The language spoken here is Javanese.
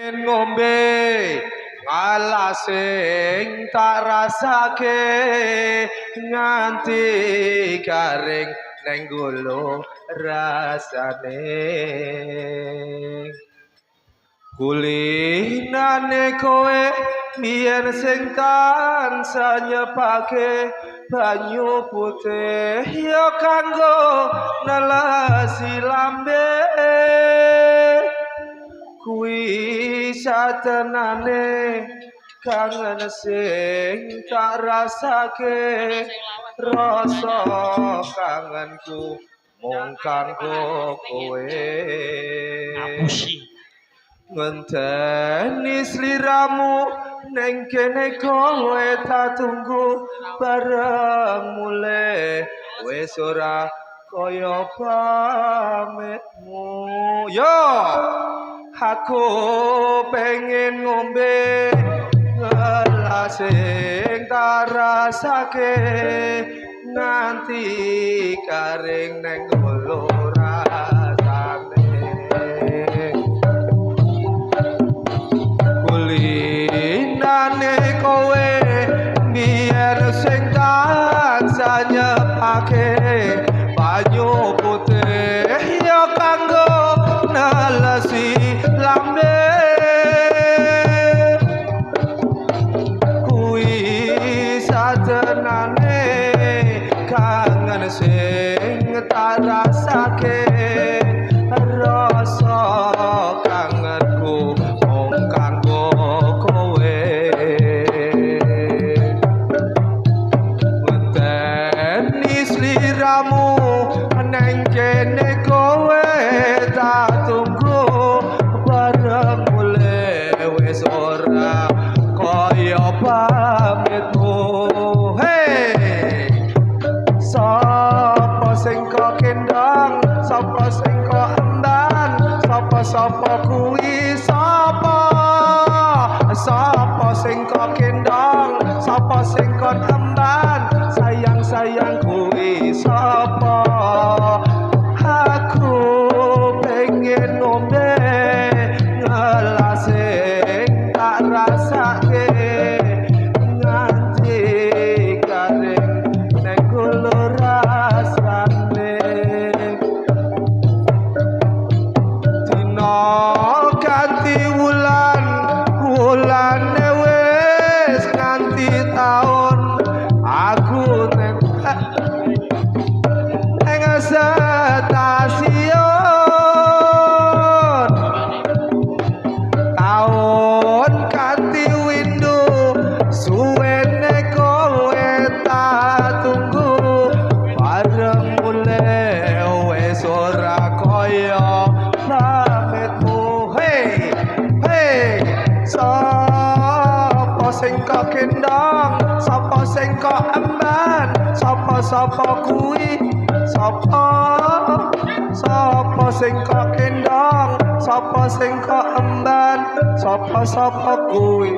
Ngombe ngalah sing tak rasake nganti garing neng gulu rasane. Kulinane kowe biyen sing tansah nyepake banyu putih ya kanggo nelesi lambe. Kuwi satenane kangen sing tak rasake, rasa kangenku mung kanggo kowe. Ngapusi. Ngenteni sliramu neng kene kowe tak tunggu bareng mulih wis ora kaya pamitmu. Yo, aku pengen ngombe gelas sing tak rasake nganti garing neng gulu rasane. Kulinane kowe biyen sing tansah nyepake banyu putih ya kanggo nelesi lambe. Kuwi satenane kangen sing tak rasake, rasa kangenku mung kanggo kowe. Ngenteni sliramu neng kene kowe tak tunggu bareng mulih wis ora kaya pamitmu. Hey, sapa sing kok kendang, sapa sing kok emban, sapa sapa kuwi sapa, sapa sing kok kendang, sapa sing kok emban, sayang sayang kuwi sapa. Aku pengen ngombe ngelas sing tak rasake nganti garing neng gulu rasane. Dina ganti wulan, wulane wis nganti taun, aku neng stasiun. Taun kanthi windu suwene kowe tak tunggu bareng mulih wis ora kaya pamitmu. Hey, hey, sapa sing kok kendang, sapa sing kok emban, sapa sapa kuwi sapa, sapa sing kok kendang, sapa sing kok emban, sapa sapa kuwi.